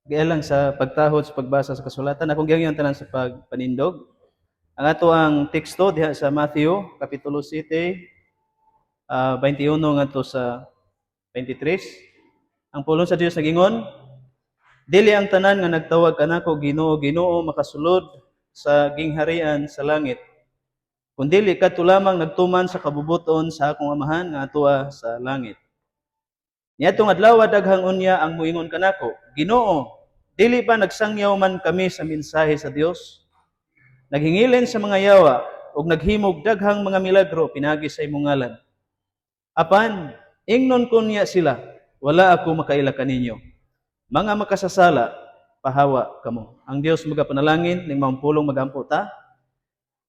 Gaya lang sa pagtahod sa pagbasa sa kasulatan. Akong gihangyo tanan sa pagpanindog. Ang ato ang teksto diha sa Matthew kapitulo 7, 21 ngadto sa 23. Ang pulong sa Dios nagingon, "Dili ang tanan nga nagtawag kanako 'Ginoo, Ginoo' makasulod sa gingharian sa langit, kundili kadto lamang nagtuman sa kabubuton sa akong Amahan nga atoa sa langit. Niadtong adlaw daghang unya ang moingon kanako, 'Ginoo, dili ba nagsangyaw man kami sa mensahe sa Dios? Naghingilin sa mga yawa ug naghimog daghang mga milagro pinaagi sa imong ngalan?' Apan ingnon ko niya sila, 'Wala ako makaila kaninyo. Mga makasasala, pahawa kamo.' Ang Dios magapanalangin ning maong pulong, magampo ta.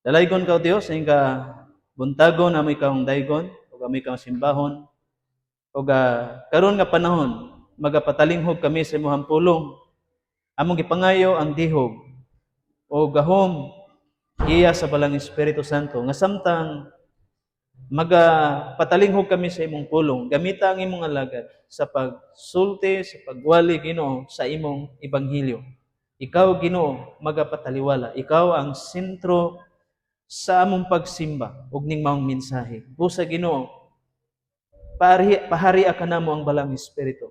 Dalaygon ka, Dios, ning ka buntagon amo ikaw daygon ug amo ikaw simbahon ug karon nga panahon magapatalinghog kami sa imong pulong. Among gipangayo ang dihog o gahom iya sa Balang Espiritu Santo nga samtang magapatalinghog kami sa imong pulong, gamita ang imong alagad sa pagsulti, sa pagwali, Ginoo, sa imong ebanghelyo. Ikaw, Ginoo, magapataliwala. Ikaw ang sentro sa among pagsimba ug ning maong mensahe. Busa, Ginoo, pahari ka namo ang Balang Espiritu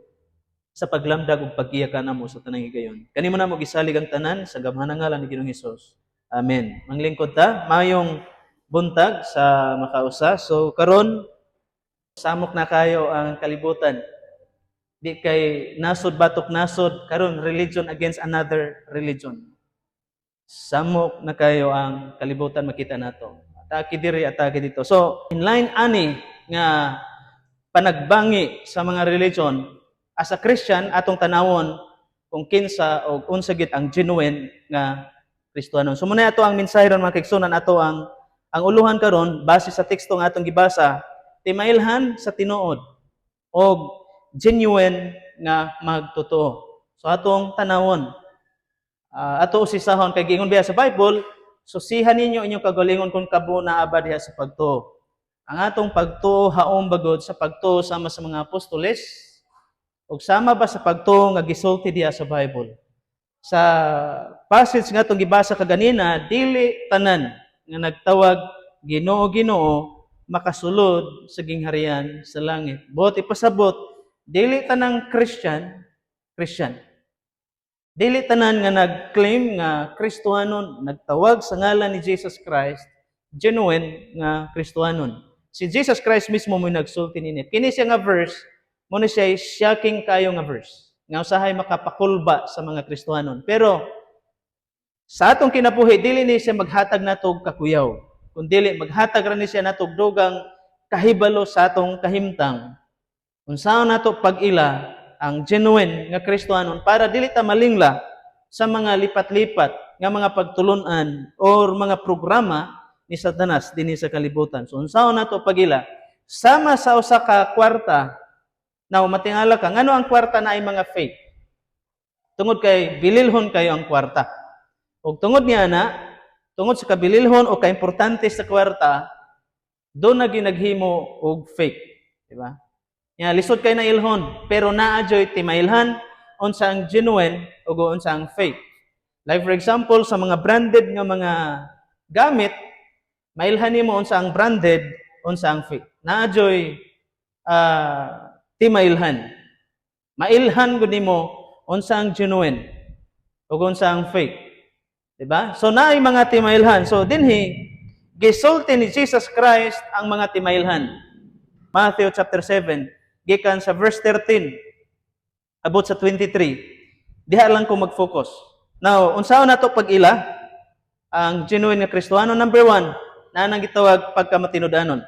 sa paglamdag ug paggiya kanamo sa tanang higayon. Kanimo namo gisalig ang tanan sa gamhanang ngalan ni Ginoong Hesus. Amen. Manglingkod ta, mayong buntag sa makausa. So karon samok na kayo ang kalibutan. Di kay nasod batok nasod, karon religion against another religion. Samok na kayo ang kalibutan, makita nato. Atake diri, atake dito. So in line ani nga panagbangi sa mga religion, as a Christian, atong tanawon kung kinsa o unsa gid ang genuine nga Kristohanon. So muna ato ang mensahe ron, mga kaigsunan, ato ang uluhan karon base sa teksto nga atong gibasa, timailhan sa tinuod og genuine nga magtotoo. So atong tanawon, ato usisahon kay giingon biya sa Bible, "Susihan ninyo inyong kagalingon kung kamo naa ba diha sa pagtuo." Ang atong pagtuo haom bagod sa pagtuo sama sa mga apostoles ug sama ba sa pagtuo nga gisulti diha sa Bible? Sa passage nga atong gibasa kaganina, dili tanan nga nagtawag "Ginoo, Ginoo" makasulod sa gingharian sa langit. Buot ipasabot, dili tanang Christian, Christian. Dili tanan nga nag-claim nga Kristohanon, nagtawag sa ngalan ni Jesus Christ, genuine nga Kristohanon. Si Jesus Christ mismo mo nagsulti nini. Kini siya nga verse, mo ni siya shocking kayo nga verse. Nga usahay makapakulba sa mga Kristohanon. Pero sa atong kinabuhi, dili ni siya maghatag natog kakuyaw. Kung dili, maghatag ra ni siya natog dugang kahibalo sa atong kahimtang. Unsaon nato pag-ila ang genuine nga Kristohanon para dili ta malingla sa mga lipat-lipat nga mga pagtulunan or mga programa ni Satanas dinhi sa kalibutan. So unsaon nato pag-ila? Sama sa usa ka kwarta. Now, matingala ka, ngano ang kwarta na ay mga fake? Tungod kay bililhon kayo ang kwarta. Ug tungod niya na, tungod sa kabililhon o kaimportante sa kwarta, doon na ginaghimo og fake. Di ba? Ya, lisod kay na ilhon, pero naa joy timailhan unsa ang genuine ug unsa ang fake. Like for example, sa mga branded nga mga gamit, mailhan nimo unsa ang branded, unsa ang fake. Naa joy timailhan. Mailhan gud nimo unsa ang genuine ug unsa ang fake. Diba? So naay mga timailhan. So dinhi gisulti ni Jesus Christ ang mga timailhan. Matthew chapter 7 gikan sa verse 13 abot sa 23. Diha lang ko mag-focus. Now, unsaon nato pag-ila ang genuine nga Kristohano? Number one, na nang gitawag pagkamatinud-anon.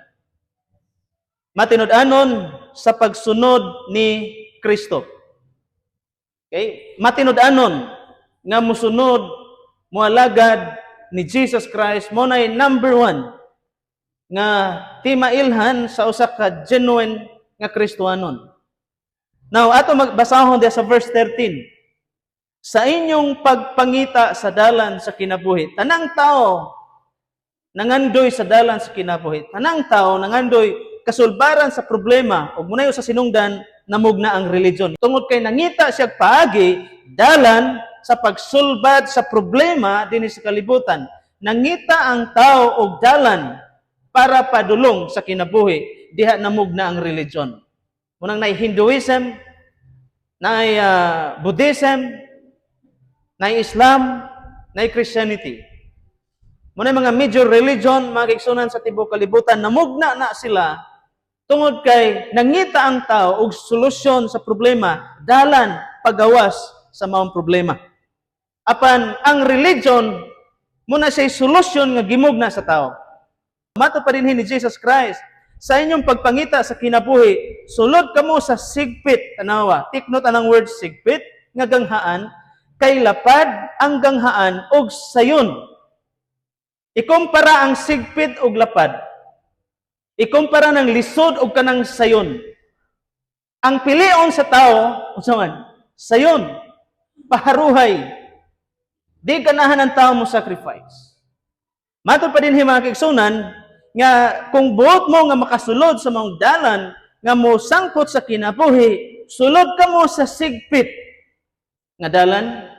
Matinud-anon sa pagsunod ni Kristo. Okay? Matinud-anon nga musunod, mualagad ni Jesus Christ mo nay number one nga timailhan sa usa ka genuine nga Kristohanon. Now, ato magbasahon diya sa verse 13. "Sa inyong pagpangita sa dalan sa kinabuhi," tanang tao nangandoy sa dalan sa kinabuhi. Tanang tao nangandoy kasulbaran sa problema ug munay sa sinungdan. namugna ang religion. Tungod kay nangita siya paagi, dalan sa pagsulbad sa problema dinhi sa kalibutan. Nangita ang tao og dalan para padulong sa kinabuhi, diha namugna ang religion. Munang naay Hinduism, naay Buddhism, naay Islam, naay Christianity. Muna mga major religion, mga kaigsunan, sa tibuok kalibutan, namugna na sila tungod kay nangita ang tao og solusyon sa problema, dalan pagawas sa maong problema. Apan ang religion muna siya solusyon nga gimugna sa tao. Mato pa din ni Jesus Christ, "Sa inyong pagpangita sa kinabuhi, sulod kamo sa sigpit," tanawa. Take note anang word "sigpit" nga ganghaan, "kay lapad ang ganghaan og sayon." Ikumpara ang sigpit og lapad. Ikumpara ng lisod og kanang sayon. Ang pilion sa tao, unsa man? Sayon. Paharuhay. Di ganahan ang tao mo sacrifice. Matod pa din, mga kaigsunan, nga kung buot mo nga makasulod sa mga dalan nga mo sangkot sa kinabuhi, sulod ka mo sa sigpit nga dalan.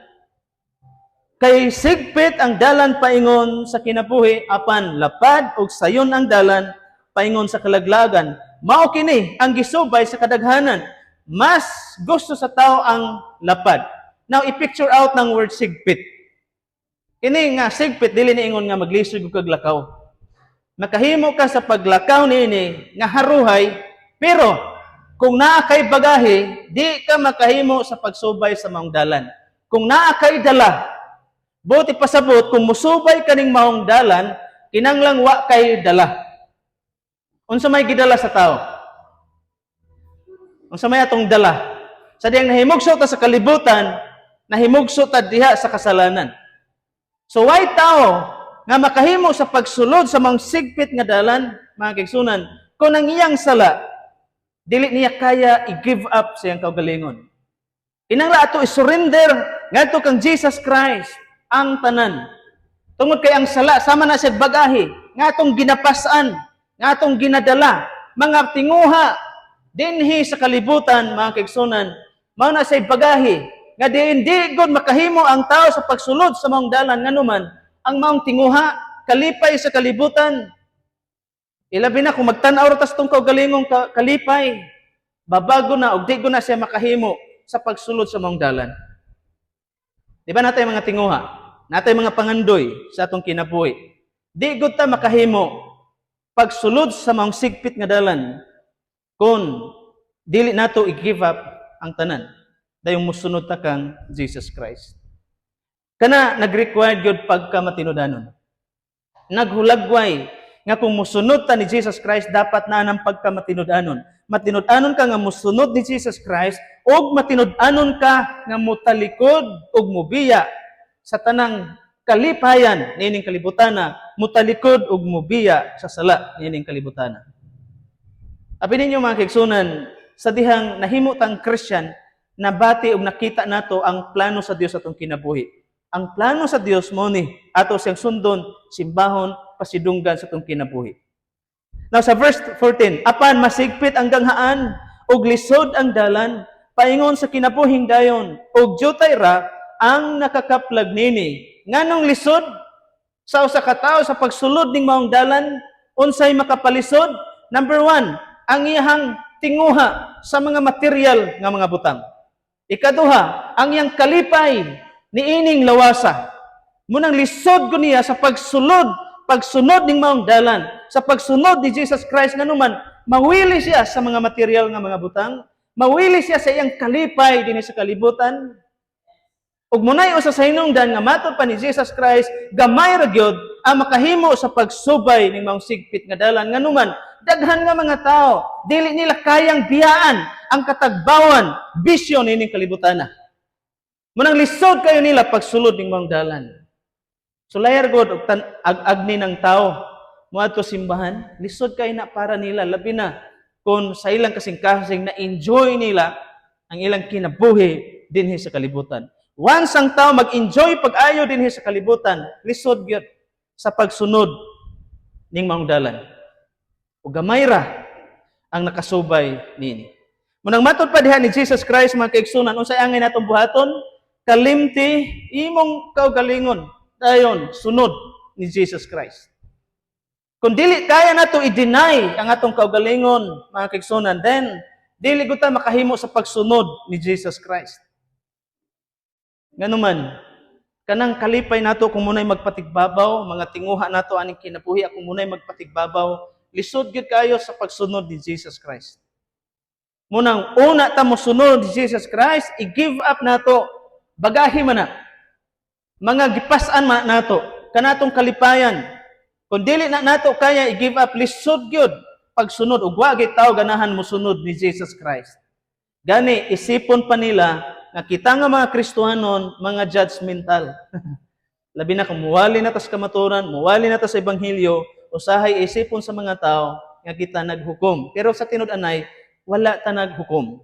Kay sigpit ang dalan paingon sa kinabuhi, apan lapad og sayon ang dalan paingon sa kalaglagan. Mao kini ang gisubay sa kadaghanan. Mas gusto sa tao ang lapad. Now, i-picture out ng word "sigpit." Kini nga sigpit, dili ni ingon nga maglisod og kag lakaw. Makahimo ka sa paglakaw niini nga haruhay, pero kung naa kay bagahe, di ka makahimo sa pagsubay sa maong dalan. Kung naa kay dala, buot pasabot, kung musubay kaning maong dalan, kinanglang wa kay dala. Unsa may gidala sa tao? Unsa may atong dala? Sa diyang nahimugso ta sa kalibutan, nahimugso ta diha sa kasalanan. So way tao nga makahimo sa pagsulod sa mga sigpit nga dalan, mga kaigsunan, kung ang iyang sala, dili niya kaya i-give up sa iyang kaugalingon. Kinahanglan ato i-surrender ngadto kang Jesus Christ ang tanan. Tungod kay ang sala sama na siya bagahe nga atong ginapasan, nga atong ginadala, mga tinguha dinhi sa kalibutan, mga kaigsunan, mao na siya bagahe nga di hindi gud makahimo ang tao sa pagsulod sa maong dalan, nganuman ang maong tinguha, kalipay sa kalibutan. Ilabi na kung magtan-aw ra ta sa atong kaugalingong kalipay, babago na og di gud na siya makahimo sa pagsulod sa maong dalan. Di ba natay mga tinguha? Natay mga pangandoy sa atong kinabuhi. Di gud ta makahimo pagsulod sa maong sigpit nga dalan kung dili nato i-give up ang tanan dayong musunod ta kang Jesus Christ. Kana nag-required gyud pagka matinudanon. Naghulagway nga kung musunod ta ni Jesus Christ, dapat na ang pagka matinud-anon. Matinud-anon ka nga musunod ni Jesus Christ ug matinud-anon ka nga mutalikod ug mubiya sa tanang kalipayan niining kalibutana, mutalikod ug mubiya sa sala niining kalibutana. Abi ninyo, mga kaigsunan, sa dihang nahimo tang Christian, nabati ug nakita nato ang plano sa Dios atong kinabuhi. Ang plano sa Dios mo ni ato siyang sundon, simbahon, pasidunggan sa atong kinabuhi. Now sa verse 14, "Apan masigpit ang ganghaan ug lisod ang dalan paingon sa kinabuhing dayon, ug diutay ra ang nakakaplag nini." Nganong lisod sa usa ka tawo sa pagsulod ning maong dalan? Unsay makapalisod? Number 1, ang iyang tinguha sa mga material nga mga butang. Ikaduha, ang iyang kalipay niining lawasa. Munang lisod ko niya sa pagsulod, pagsunod ning maong dalan, sa pagsunod ni Jesus Christ, nganuman mawili siya sa mga material nga mga butang, mawili siya sa iyang kalipay dinhi sa kalibutan. Ug munay usa sa hinungdan nga matod pa ni Jesus Christ, gamay ra gyud ang makahimo sa pagsubay ning maong sigpit nga dalan, nganuman daghan nga mga tao dili nila kayang biyaan ang katagbawan, bisyo nining kalibutana. Munang lisod kayo nila pagsulod ning maong dalan. So layar god og tan ag-agni ng tao moadto simbahan, lisod kay na para nila, labi na kung sa ilang kasing-kasing na enjoy nila ang ilang kinabuhi dinhi sa kalibutan. Once ang tao mag-enjoy pag-ayo dinhi sa kalibutan, lisod gyud sa pagsunod ning maong dalan. Ug gamay ra ang nakasubay niini. Munang matod pa diha ni Jesus Christ, mga kaigsunan, unsay angay natong buhaton? Kalimti imong kaugalingon, dayon sunod ni Jesus Christ. Kung dili kaya nato i-deny ang atong kaugalingon, mga kaigsunan, then dili gud ta makahimo sa pagsunod ni Jesus Christ. Nganuman, kanang kalipay nato kung munay magpatigbabaw, mga tinguha nato aning kinabuhi kung munay magpatigbabaw, lisod gyud kayo sa pagsunod ni Jesus Christ. Munang una ta mosunod ni Jesus Christ, i-give up nato, bagahi man na. Mga gipas-an man nato, kanatong kalipayan. Kung dili na nato kaya i-give up, lisod gyud pagsunod ug wa gyud tawo ganahan mosunod ni Jesus Christ. Gani isipon pa nila nga kita nga mga Kristohanon, mga judgmental. Labi na kung muwali na ta sa kamaturan, muwali na ta sa ebanghelyo, usahay isipon sa mga tao nga kita naghukom. Pero sa tinud-anay, wala ta naghukom.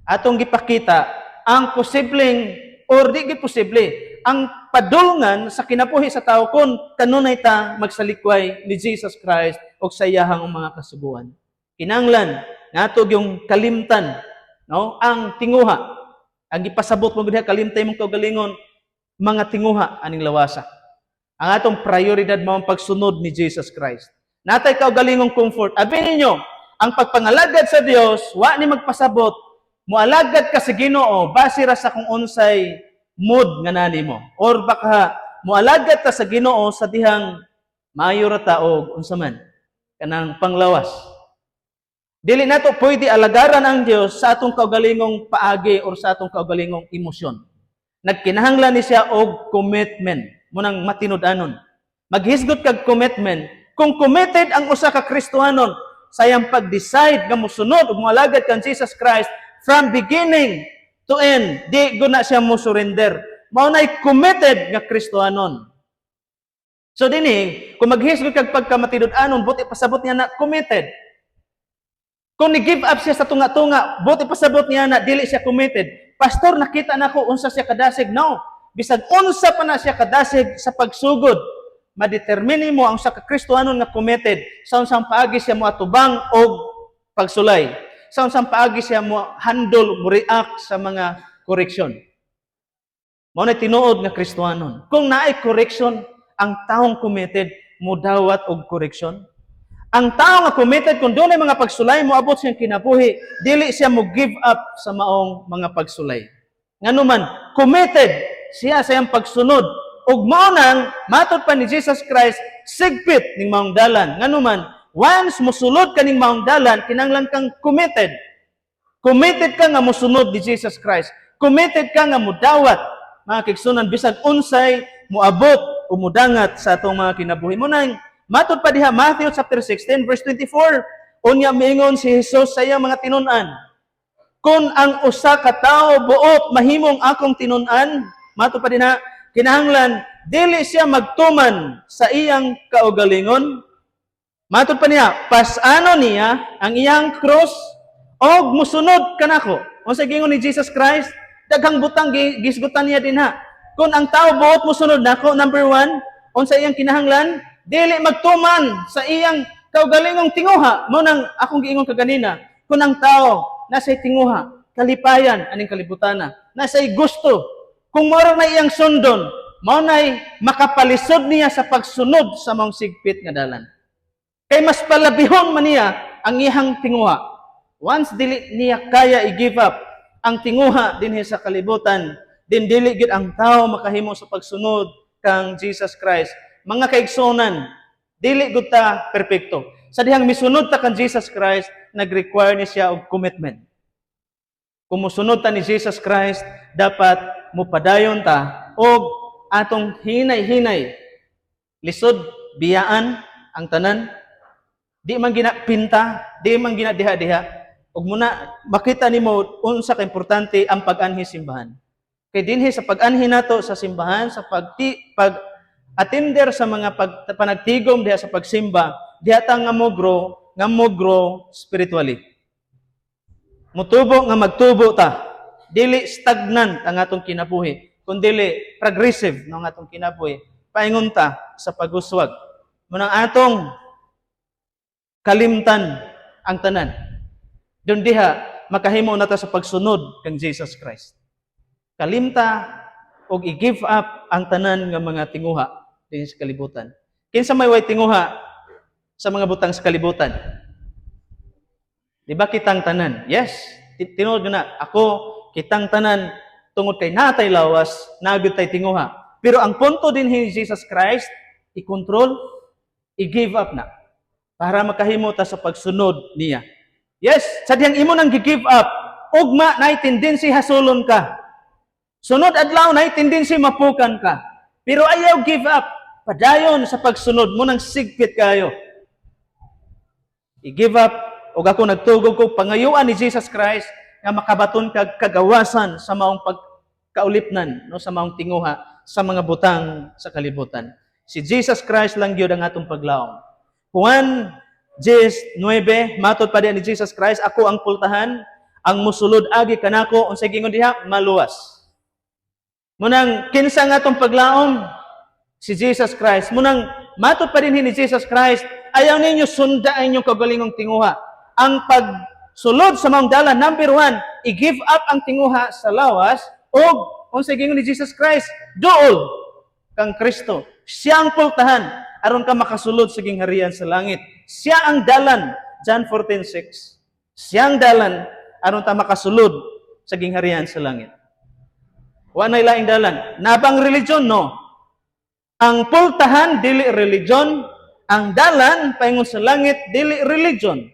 Atong gipakita ang posibleng or di gid posible ang padulngan sa kinabuhi sa tao kung kanunay ta magsalikway ni Jesus Christ o sa iyahang mga kasuguan. Kinanglan nato yung kalimtan, no, ang tinguha. Ang gipasabot mo diha, kalimtay mong kaugalingon, mga tinguha aning lawasa. Ang atong prioridad mao ang pagsunod ni Jesus Christ. Natay kaugalingong comfort. Abi ninyo, ang pagpangalagad sa Dios, wa ni magpasabot moalagad ka sa Ginoo base ra sa kung unsay mood nga nani mo. Or baka moalagad ta sa Ginoo sa dihang maayo ra ta og unsa man kanang panglawas. Dili nato pwede alagaran ang Dios sa atong kaugalingong paagi or sa atong kaugalingong emosyon. Nagkinahanglan ni siya og commitment, munang matinud-anon. Maghisgot kag commitment. Kung committed ang usa ka Kristohanon sa iyang pag-decide nga mosunod ug moalagad kan Jesus Christ from beginning to end, di gud na siya mo surrender. Mao nay committed nga Kristohanon. So dinhi, kung maghisgot kag pagkamatinud-anon, buot pasabot niya na committed. Kung ni-give up siya sa tunga-tunga, buot pasabot niya na dili siya committed. "Pastor, nakita na ko unsa siya kadasig." No. Bisag unsa pa na siya kadasig sa pagsugod, madetermine mo ang sa ka Kristohanon nga committed sa unsang paagi siya moatubang og pagsulay. Sa unsang paagi siya mo handle, mo react sa mga correction. Mao na tinuod nga Kristohanon. Kung naay correction, ang taong committed mudawat og correction. Ang tao nga committed, kung dunay mga pagsulay moabot siyang kinabuhi, dili siya mo give up sa maong mga pagsulay. Nganuman, committed siya sa iyang pagsunod. Ug mao nang matod pa ni Jesus Christ, sigpit ning maong dalan. Nganuman, once mosulod ka ning maong dalan, kinahanglan kang committed. Committed ka nga mosunod ni Jesus Christ. Committed ka nga mudawat, mga kaigsunan, bisag unsay moabot o mudangat sa atong mga kinabuhi. Mo nang matod pa diha Matthew chapter 16 verse 24, unya miingon si Jesus sa iyang mga tinun-an, "Kung ang usa ka tawo buot mahimong akong tinun-an," matod pa dinha, "kinahanglan dili siya magtuman sa iyang kaugalingon." Matod pa niya, "Pas-ano niya ang iyang cross og musunod kanako." Unsa giingon ni Jesus Christ? Daghang butang gisgutan niya dinha. Kung ang tao buot musunod nako, number one, unsa iyang kinahanglan? Dili magtuman sa iyang kaugalingong tinguha. Mao nang akong giingon kaganina. Kung ang tao nasa tinguha, kalipayan aning kalibutana, nasa gusto, kung mao na iyang sundon, mao nay makapalisod niya sa pagsunod sa maong sigpit nga dalan. Kay mas palabihon man niya ang iyang tinguha. Once dili niya kaya i-give up ang tinguha dinhi sa kalibutan, din dili gid ang tao makahimo sa pagsunod kang Jesus Christ. Mga kaigsunan, dili gud ta perpekto. Sa dihang misunod ta kang Jesus Christ, nag-require ni siya og commitment. Kung musunod ta ni Jesus Christ, dapat mupadayon ta og atong hinay-hinay lisod biyaan ang tanan, di man gina pinta, di man gina diha-diha. Ug muna makita nimo unsa ka importante ang pag-anhi simbahan. Kay dinhi sa pag-anhi nato sa simbahan, sa pag attender sa mga panagtigom diha sa pagsimba, diha ta nga mo grow spiritually. Mutubo nga magtubo ta. Dili stagnant ang atong kinabuhi, kun dili progressive no ang atong kinabuhi. Paingon ta sa paguswag. Munang atong kalimtan ang tanan. Doon diha, makahimo na ta sa pagsunod kang Jesus Christ. Kalimta og i-give up ang tanan nga mga tinguha dinhi sa kalibutan. Kinsa may way tinguha sa mga butang sa kalibutan? Di ba kitang tanan? Yes, tinuod na. Ako, kitang tanan, tungod kay natay lawas, naa gyud tay tinguha. Pero ang punto din ni Jesus Christ, i-control, i-give up na para makahimo ta sa pagsunod niya. Yes, sa dihang imo nang gi-give up, ugma na tendency hasulon ka. Sunod adlaw na tendency mapukan ka. Pero ayaw give up. Padayon sa pagsunod mo nang sigpit kayo. I-give up og ako nagtugog ko pangayuan ni Jesus Christ nga makabaton kag kagawasan sa maong pagkaulipnan, no, sa maong tinguha sa mga butang sa kalibutan. Si Jesus Christ lang gyud ang atong paglaom. Juan 10:9, matod pa diha ni Jesus Christ, "Ako ang pultahan, ang musulod agi kanako," unsay gingon diha? "Maluwas." Munang kinsa nga atong paglaom? Si Jesus Christ. Munang matod pa din ni Jesus Christ, ayaw ninyo sunda ang inyong kaugalingong tinguha. Ang pagsulod sa maong dalan, number one, i-give up ang tinguha sa lawas, o unsay gingon ni Jesus Christ? Duol kang Kristo. Siya ang pultahan aron ka makasulod sa gingharian sa langit. Siya ang dalan, John 14:6. Siya ang dalan aron ta makasulod sa gingharian sa langit. Wa nay laing dalan. Nabang religion? No. Ang pultahan dili religion, ang dalan paingon sa langit dili religion.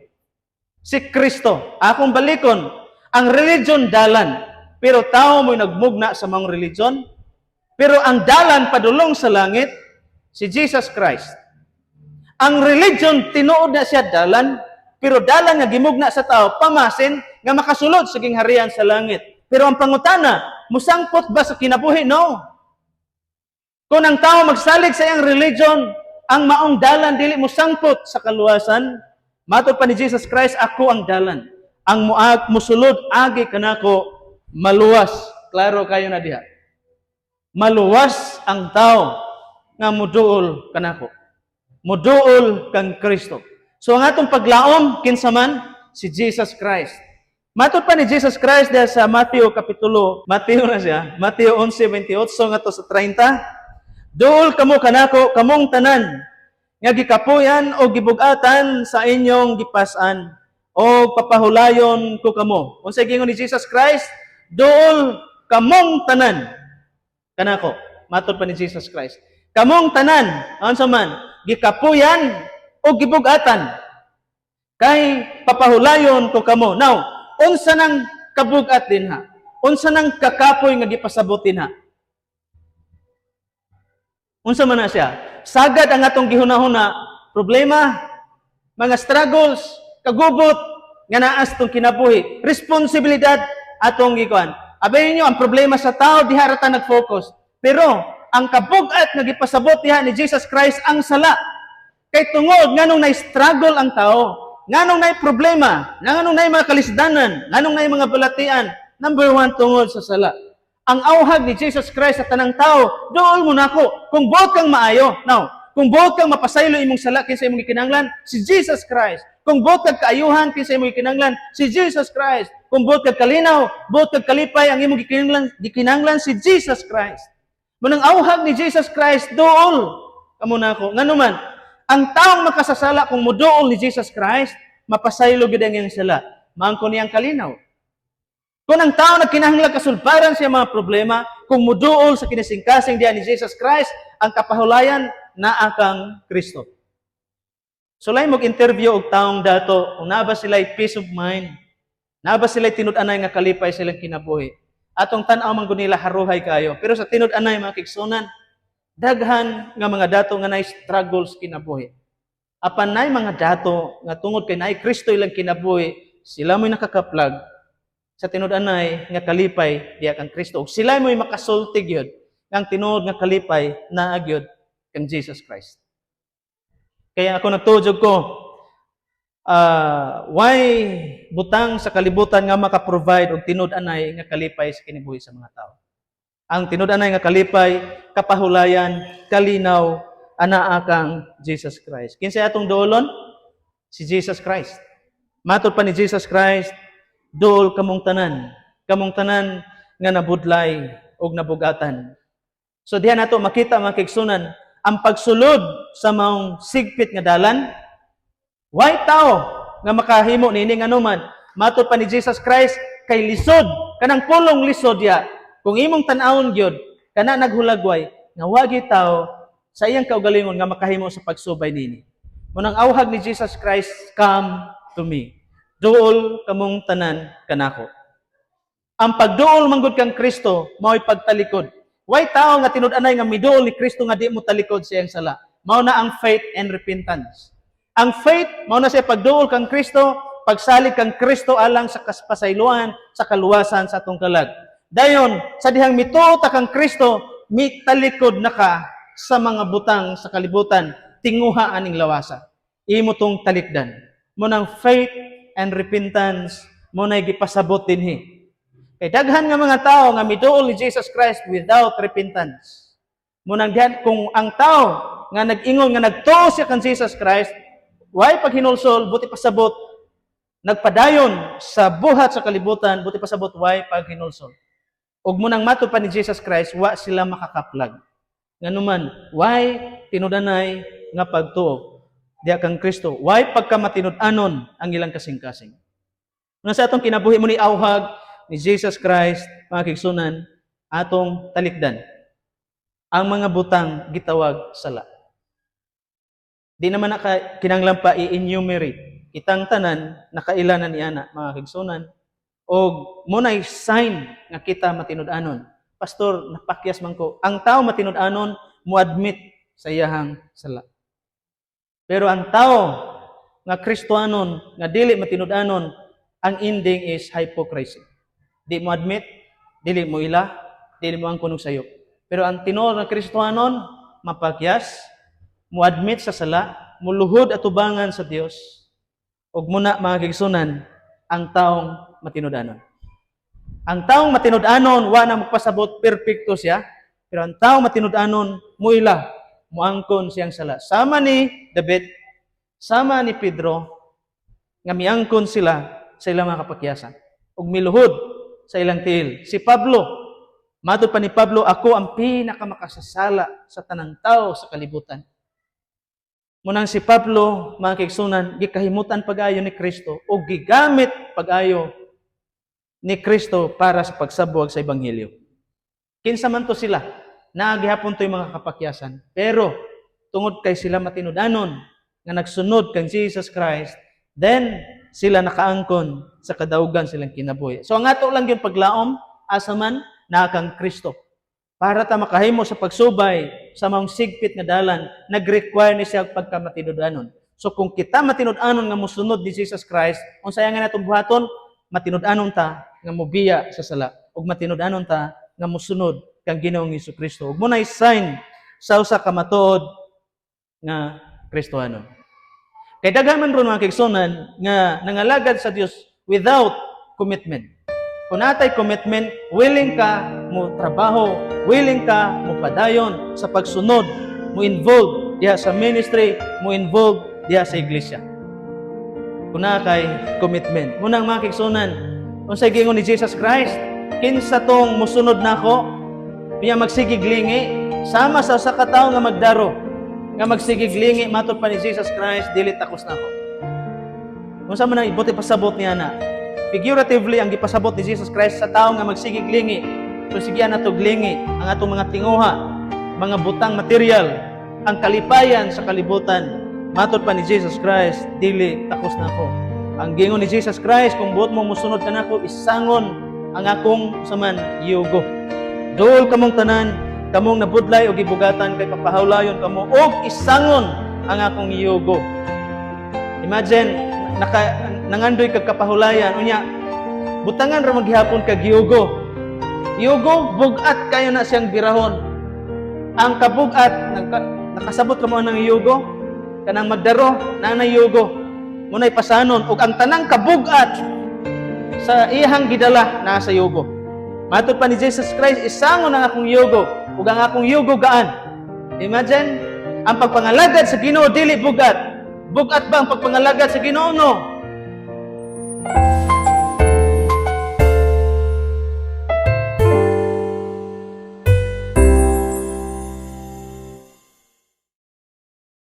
Si Kristo. Akong balikon, ang religion dalan. Pero tao mo'y nagmugna sa mga religion. Pero ang dalan padulong sa langit, si Jesus Christ. Ang religion, tinuod na siya dalan, pero dalan nga gimugna sa tao, pamasin nga makasulod sa gingharian sa langit. Pero ang pangutana, musangpot ba sa kinabuhi? No. Kung ang tao magsalig sa iyang religion, ang maong dalan dili musangpot sa kaluwasan. Matod pa ni Jesus Christ, "Ako ang dalan. Ang muag musulod agi kanako maluwas." Klaro kayo na diha. Maluwas ang tao nga muduol kanako. Muduol kang Kristo. So ang atong paglaom kinsa man? Si Jesus Christ. Matod pa ni Jesus Christ diha sa Matthew kapitulo, Matthew na siya, Matthew 11:28 ngadto sa 30. "Duol kamo kanako, kamong tanan nga gikapuyan o gibugatan sa inyong gipas-an, o papahulayon ko kamo." Unsay gingon ni Jesus Christ? "Duol kamong tanan kanako." Matod pa ni Jesus Christ. Kamong tanan, unsa man, gikapuyan o gibugatan, kay papahulayon ko kamo. Now, unsa nang kabugat dinha? Unsa nang kakapoy nga gipasabot dinha? Unsa man na siya? Sagad ang atong gihuna-huna, problema, mga struggles, kagubot nga naa sa atong kinabuhi, responsibilidad atong gikuan. Abi ninyo, ang problema sa tao diha ra ta nag-focus. Pero ang kabugat nga gipasabot diha ni Jesus Christ, ang sala. Kay tungod nganong na-struggle ang tao, nganong naay problema, nganong naay mga kalisdanan, nganong naay mga balatian, number one, tungod sa sala. Ang auhag ni Jesus Christ sa tanang tao, "Duol mo nako kung buot kang maayo." Now, kung buot kang mapasaylo imong sala, kinsa imong gikinahanglan? Si Jesus Christ. Kung buot kag kaayuhan, kinsa imong gikinahanglan? Si Jesus Christ. Kung buot kag kalinaw, buot kag kalipay, ang imong gikinahanglan si Jesus Christ. Munang auhag ni Jesus Christ, "Duol kamo nako." Ngano man, ang taong makasasala, kung muduol ni Jesus Christ, mapasaylo gid ang iyang sala. Maangkon niyang kalinaw. Kung ang tao nagkinahanglan kasulbaran siya mga problema, kung muduol sa kinasingkasing diya ni Jesus Christ, ang kapahulayan naa kang Kristo. Sulay mo interview og taong dato, kung naa ba sila peace of mind, naa ba sila tinud-anay nga kalipay silang kinabuhi. Atong tan-aw man gud nila haruhay kayo. Pero sa tinud-anay, mga kigsunan, daghan nga mga dato nga nay struggles kinabuhi. Apan nay mga dato nga tungod kay naay Kristo ilang kinabuhi, sila mo'y nakakaplag sa tinud-anay nga kalipay diya kang Kristo. Ug sila mo'y makasulti gyud ang tinuod nga kalipay naa gyud kang Jesus Christ. Kaya ako nagtuo ko, why butang sa kalibutan nga maka-provide og tinud-anay nga kalipay sa kinabuhi sa mga tao. Ang tinud-anay nga kalipay, kapahulayan, kalinaw, anaa kang Jesus Christ. Kinsa atong duolon? Si Jesus Christ. Matod pa ni Jesus Christ, Duol kamong tanan nga nabudlay og nabugatan. So diha nato makita, mga kaigsunan, ang pagsulod sa maong sigpit nga dalan, way tao nga makahimo niini, nganuman matod pa ni Jesus Christ kay lisod. Kanang pulong "lisod" ya, kung imong tan-awon gyud, kana naghulagway nga wagi tao sa iyang kaugalingon nga makahimo sa pagsubay nini. Munang awhag ni Jesus Christ, "Come to me. Duol kamong tanan kanako." Ang pagduol manggod kang Kristo mao'y pagtalikod. Way tao nga tinud-anay nga miduol ni Kristo nga di mo talikod sa iyang sala. Mao na ang faith and repentance. Ang faith mao na siya pagduol kang Kristo, pagsalig kang Kristo alang sa kaspasayloan, sa kaluwasan sa atong kalag. Dayon, sa dihang mituo ta kang Kristo, mitalikod na ka sa mga butang sa kalibutan, tinguha aning lawasa. Imo tong talikdan. Mo nang faith and repentance mo na gipasabot dinhi. Kay daghan nga mga tao nga miduol ni Jesus Christ without repentance. Mo nang dihan kung ang tao nga nag-ingon nga nagtuo siya kan Jesus Christ, way paghinulsol, buti pasabot, nagpadayon sa buhat sa kalibutan, buti pasabot way paghinulsol. Ug mo nang matod pa ni Jesus Christ, wa sila makakaplag. Nganuman, way tinud-anay nga pagtuo diha kang Kristo? Way pagkamatinud-anon ang ilang kasing-kasing. Nga sa atong kinabuhi mo ni awhag ni Jesus Christ, mga kaigsunan, atong talikdan ang mga butang gitawag sala. Di naman naka kinanglan pa i-enumerate. Kitang tanan nakaila na niana, mga kaigsunan. Og mo nay sign nga kita matinud-anon. "Pastor, napakyas man ko." Ang tao matinud-anon mo admit sa iyahang sala. Pero ang tao nga Kristohanon nga dili matinud-anon, ang ending is hypocrisy. Di mo admit, dili mo ila, dili mo angkon og sayo. Pero ang tinuod nga Kristohanon, mapakyas, mo admit sa sala, muluhod atubangan sa Dios. Ug muna, mga kaigsunan, ang taong matinud-anon. Ang taong matinud-anon, wa na magpasabot perpekto siya, pero ang taong matinud-anon, muila, muangkon siyang sala. Sama ni David, sama ni Pedro, nga miangkon sila sa ilang mga kapakyasan ug miluhod sa ilang tiil. Si Pablo, matod pa ni Pablo, "Ako ang pinakamakasasala sa tanang tao sa kalibutan." Munang si Pablo, mga kaigsunan, gikahimutan pag-ayo ni Kristo o gigamit pag-ayo ni Kristo para sa pagsabwag sa Ebanghelyo. Kinsa man to sila, naa gihapon to'y mga kapakyasan. Pero, tungod kay sila matinud-anon nga nagsunod kang Jesus Christ, then sila nakaangkon sa kadaugan silang kinabuhi. So ang ato lang yung paglaom, asa man, naa kang Kristo. Para ta makahimo sa pagsubay sa maong sigpit nga dalan, nag-require ni siya pagkamatinud-anon. So kung kita matinud-anon nga mosunod ni Jesus Christ, unsay nga natong buhaton? Matinud-anon ta nga mobiya sa sala ug matinud-anon ta nga mosunod kang Ginoong Kristo. Ug mo nay sign sa usa ka matuod nga Kristohanon. Kay daghan man ron, mga kaigsunan, nga nangalagad sa Dios without commitment. Kung natay commitment, willing ka mo trabaho, willing ka mo padayon sa pagsunod, mo involve diha sa ministry, mo involve diha sa iglesia. Kung naa kay commitment. Munang, mga kaigsunan, unsay giingon ni Jesus Christ? "Kinsa tong musunod nako, niya magsigig lingi, sama sa usa ka tawo nga magdaro." Nga magsigig lingi, matod pa ni Jesus Christ, "Dili takos nako." Kung sa man ang ibuti pasabot niya na, figuratively ang gipasabot ni Jesus Christ sa tao nga magsigig lingi. Kung sige na lingi, ang atong mga tinguha, mga butang material, ang kalipayan sa kalibutan, matod pa ni Jesus Christ, "Dili takos nako." Ang gingon ni Jesus Christ, "Kung buot mo musunod ka nako, isangon ang akong saman yugo." "Duol kamong tanan, kamong nabudlay o gibugatan, kay papahawlayon kamo, og isangon ang akong yugo." Imagine, nangandoy kag kapahulayan, unya, butangan ra maghihapon kag yugo. Yugo, bugat kayo na siyang birahon. Ang kabugat, nakasabot ka mo ng yugo, kanang magdaro, na yugo. Muna'y pasanon, ug ang tanang kabugat sa iyang gidala nasa yugo. Matod pa ni Jesus Christ, "Isangon ang akong yugo, ug ang akong yugo gaan." Imagine, ang pagpangalagad sa Ginoo dili bugat. Bugat ba ang pagpangalagad sa Ginoo? No.